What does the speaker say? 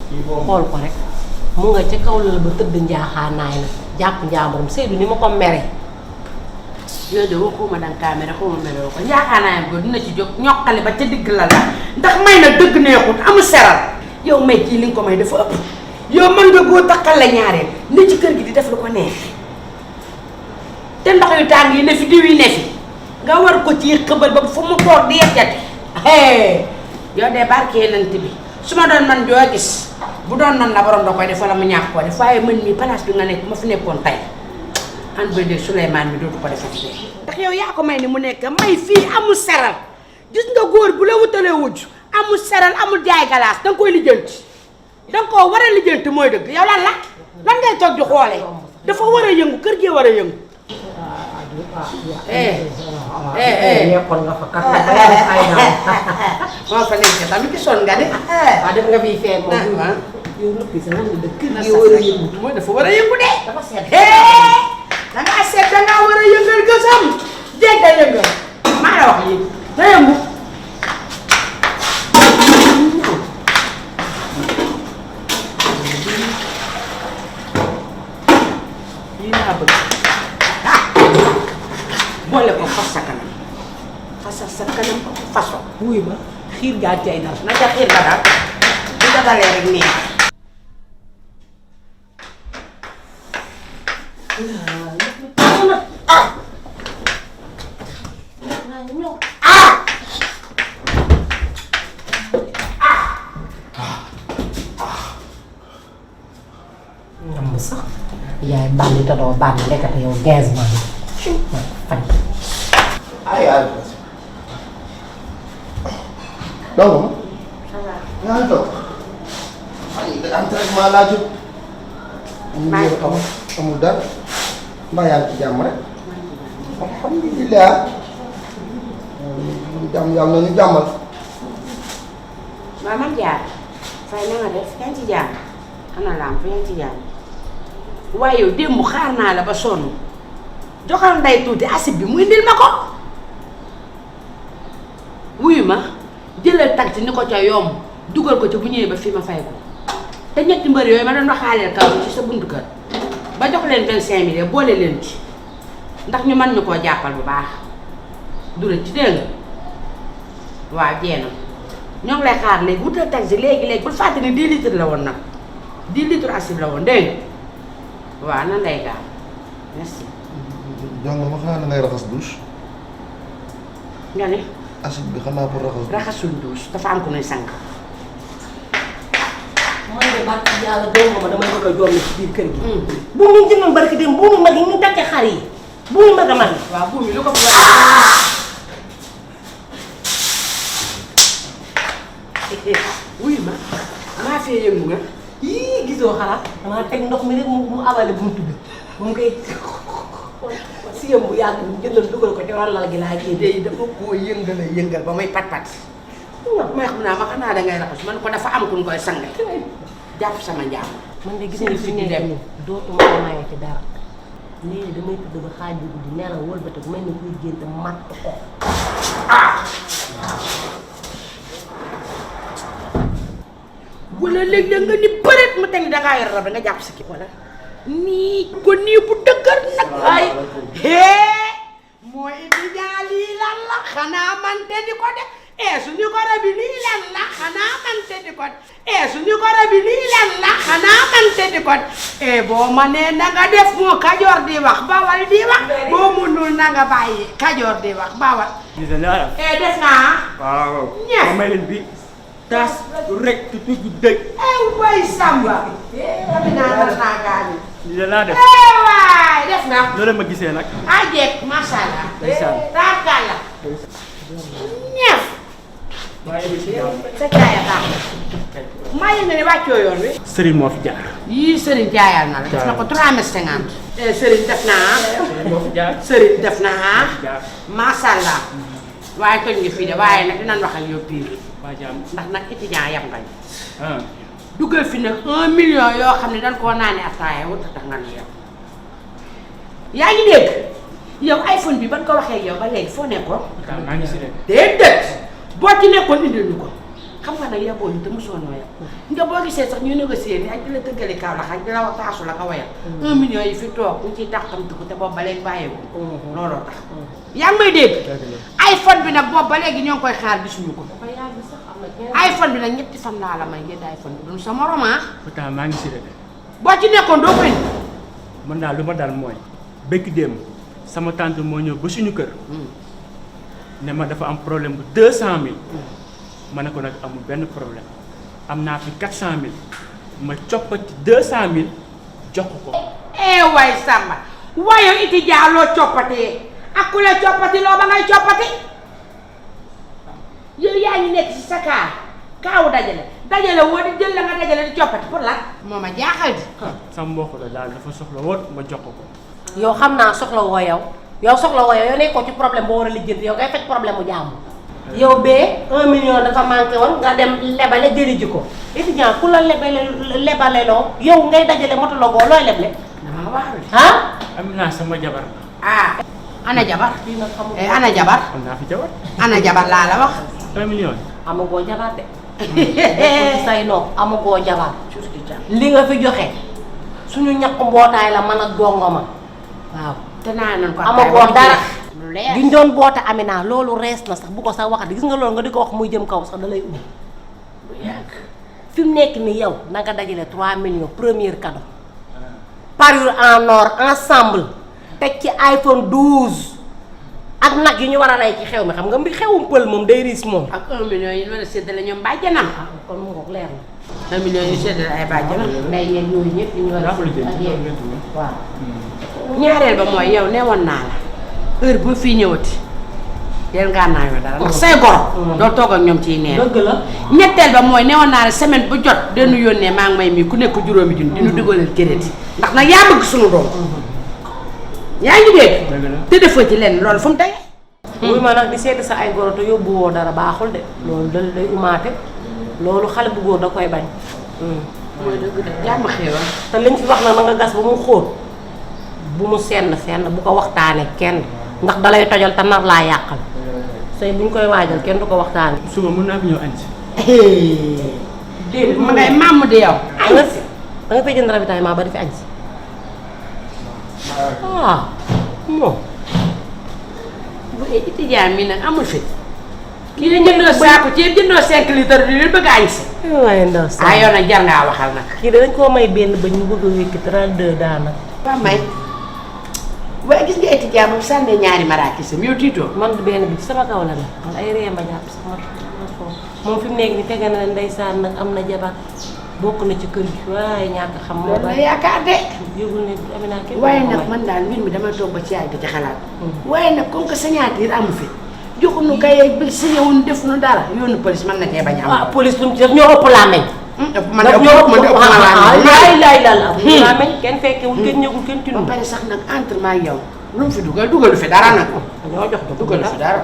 xool ko rek mu nga ca kaw la ba tëdd njaaxaanaay na jàpp njaamuram Seydou ni ma ko mere. yow de waxuma danga kaa mere xawma mere ko njaaxaanaayam ko dina ci jóg ñoqali ba ca digg la ndax may na dëgg neexut amul seral yow may kii li nga ko may dafa ëpp yow mën nga góor takkal la ñaareel ne ci kër gi di def lu ko neex te ndox yu tàng yi ne fi diw yi ne fi nga war ko ci xëbal ba fu mu toog di yeccati yow de barkee nant bi su ma doon man joo gis bu doon man la borom da koy def wala mu ñàkk koo def waaye mën mi place bi nga nekk ma fi nekkoon tey an ba dégg Souleymane bi dootu ko defati ndax yow yaa ko may ni mu nekk may fii amul seral gis nga góor bu la wutalee wujj amul seral amul jaay galaas danga koy lijjanti danga koo war a lijjanti mooy dëgg yow lan la lan ngay toog di xoolee dafa war a yëngu kër gi war a yëngu nekkoon nga fa kat nag ba yaa def ay naaw. moo fa nekk tamit gisoon nga de waaw def nga fii feeñ moom. yow noppi sa lan nga dëkk kër gi war a yëngu mooy dafa war a yëngu de dafa seet. dangaa seet dangaa war a yëngal gësam dégg nga yëngal maa la wax lii na yëngu lii laa bëgg boole ko fas sa kanam fasal sa kanam façon wuy ma xiir gaa cay dal. na ca xiir ba daal bu ko dalee rek nii ñam sax yaay bandi te doo bandi lekkate yow 15 man fan. donc yaa ngi toog ay entraînement laa jóg amul dara mbaa yaa ngi ci jàmm rek alhamdulilah jàmm yàlla na ñu jàmmal maman Diar fay na nga def yaa ngi ci jàmm ana lamp yaa ngi ci jàmm waaye yow démb xaar naa la ba sonn joxal nday tuuti asib bi mu indil ma ko wuyu ma jëlal taxi ni ko ca yomb dugal ko ca bu ñëwee ba fii ma fay ko te ñetti mbër yooyu ma doon waxaaleel kaw ci sa buntu kër ba jox leen 25 000 boole leen ci ndax ñu mën ñu koo jàppal bu baax dura ci dégg nga waaw jeena ñoo ngi lay xaar léegi wutal taxi léegi bul fàtte ne 10 litres la woon nag 10 litres asib la woon dégg nga waaw nan lay gaaw merci. jàng ma xanaa da ngay raxas douche nga ne acide bi xanaa pour raxas raxasul douche dafa am ku nuy sang. man de barke yàlla doo nga ma damay bëgg a joom ci biir kër gi. bu mu jëndoon barke dem bu mu mag yi ñu takkee xar yi bu mu mag a mag. waaw buum yi lu ko fa wuyu ma maa fee yëngu nga. yii gisoo xalaat damaa teg ndox mi rek mu abale buntu bi mu koy si yëm bu yàgg bu jëndal dugal ko ci wàllal gi laa génne. léegi dafa koo yëngal ba may pat may xam naa ma xanaa dangay raxas man ko dafa am ku ñu koy sang jàpp sama njaam. man de gis nga fi nekk nii dootuma ko maye ci dara léegi damay tëdd ba xaaj bi guddi nelaw wëlbatiku mel ni kuy gént matt ko. wala léegi da nga ni bëreet mu teg ni dangaa yor rab da nga jàpp si kii wala nii ko nii bu dëgër nag ay moo indi ñaa lii lan la xanaa man te di ko def suñu ko rabi lii lan la xanaa man te di ko def suñu ko rabi lii lan la xanaa man te di ko def boo ma nee na nga def moo kajoor di wax bawal di wax boo mënul na nga bàyyi kajoor di wax bawal def naa waaw ñeef ma may leen bi tas rek tu tudd dëj way Samba dami naa gaañu li laa def waay def na loolu ma gisee nag jeeg masha Allah ndeysaan taakalla ñeef waaye bi ci jàmm sa caaya baax maa yëg ne wàccoo yoon wi sëriñ moo fi jaar yii Serigne jaayal na la def na ko 3,50 m Serigne def naa moo fi jaar Serigne def naa jaar masha Allah waaye toj ngi fii de waaye nag dinañ wax ak yow pire waa jàmm ndax nag étudiant yam ngañ ah dugal fi nag 1 million yoo xam ne dañ koo naane ataaya wut tax nga ne yow yaa ngi dégg yow iPhone bi ban ko waxee yow ba léegi foo nekkoon maa ngi si de déedéet boo ci nekkoon indil ñu ko xam nga nag yaboo ñu te mosoo noo yab nga boo gisee sax ñu négocier ni ak di la tëggali kaw la ak di la taasu la ka wayal 1 million yi fi toog ñu ciy taxamti ko te boobu ba léegi bàyyeeku looloo tax yaa ngi may dégg iPhone bi nag boobu ba léegi ñoo ngi koy xaar gisuñu ko iPhone bi nag ñetti fan laa la may ngeen iPhone bi duñu sama roman pourtant maa ngi si de boo ci nekkoon doo koy man daal lu ma daal mooy bëkk démb sama tante moo ñëw ba suñu kër ne ma dafa am problème bu 200 000 ma ne ko nag amul benn problème am naa fi 400 000 ma coppati 200 000 jox ko. waay Samba waaye iti jaaloo coppatee ak ku la coppati loo ba ngay coppati yow yaa ngi nekk si sa kaawu dajale woo di jël la nga dajale di coppati pour la moo ma jaaxal di sama mbokk la daal dafa soxla woon ma jox ko. yow xam naa soxla woo yow soxla woo yow nekkoo ci problème boo war a lijjanti yow ngay faj problème mu jàmm. yow bee 1 million dafa manqué woon nga dem lebale jëli ji ko étudiant ku la lebale loo yow ngay dajale motulogoo looy leble. damaa waaru am naa sama jabar. ana jabar. fii nag xamul ana jabar. am naa fi jabar. ana jabar laa la wax. 1 million. amagoo jabar de. ci say nopp amagoo jabar. li nga fi joxe suñu ñàkk mbootaay la man ak dongoma waaw. te naa nañ ko amagoo dara. lu leer giñ doon boote Amina loolu rees na sax bu ko sax waxati gis nga loolu nga di ko wax muy jëm kaw sax da lay ubbi. fi mu nekk nii yow na nga dajale 3 millions premier cadeau. parure en or ensemble. teg ci iPhone 12. ak nag yi ñu war a rey ci xew mi xam nga mbi xewum pël moom day riis moom. ak 1 million yi ñu war a séddale ñoom bàjjanam. kon mu ngoog leer na. 1 million yi séddale ay bàjjanam. nday yeeg yooyu ñëpp ñu war a. ak yéen waaw. ñaareel ba mooy yow ne woon naa la heure boo fii ñëwati del ngaa naayoo dara ndax say goro doo toog ak ñoom ciy neen dëgg la. ñetteel ba mooy ne woon naa la semaine bu jot denu yónnee maa ngi may mii ku nekk juróomi junni dinu dugaleel crédit ndax nag yaa bëgg suñu doom yaa ngi dégg te defoo ci lenn loolu fu mu tege wuy ma nag di seeti sa ay goro te yóbbu woo dara baaxul de loolu da day umaate loolu xale bu góor da koy bañ. mooy dëgg de jàmm xéewal te liñ fi wax na nga gas ba mu xóot bu mu senn fenn bu ko waxtaanee kenn ndax dalay tojal te nar laa yàqal sëy buñ koy waajal kenn du ko waxtaanee. suba mën naa fi ñëw añ si. déedéet ma ngay màmm di yow añ si da nga fay jënd ravitaillement ba di fi añ si moom. bu étudiant mi nag amul fit kii la jëndoo saako ceeb jëndoo 5 litres di leen bëgg a añ si. waaye ndaw si yow nag jar ngaa waxal nag. kii dañ koo may benn ba ñu bëgg a wékki 32 daanaka. waaw may waaye gis nga étudiant moom sànnee ñaari maraakisam yow tiitoo. man benn bi ci sama kaw la nag man ay réem ba jàpp sax ma moom fi mu nekk ni tege na leen ndeysaan nag am na jabar bokk na ci kër gi waaye ñàkk xam moo loolu la bari yaakaar de. yëgul ne Amina kenn waaye nag man daal mbir mi dama toog ba ci yaay di ci xalaat. waaye nag comme que signature amu fi. joxuñu kay bi signé wuñ def nu dara yoonu police mën na cee bañ a am. police lu mu ci def ñoo ëpp laa meñ. man de ëpp ma la laa meñ kenn fekkewul kenn ñëgul kenn tinu. ba pare sax nag entraînement yow lu mu fi dugalu fi dara nag. ñoo jox dugalu fi dara.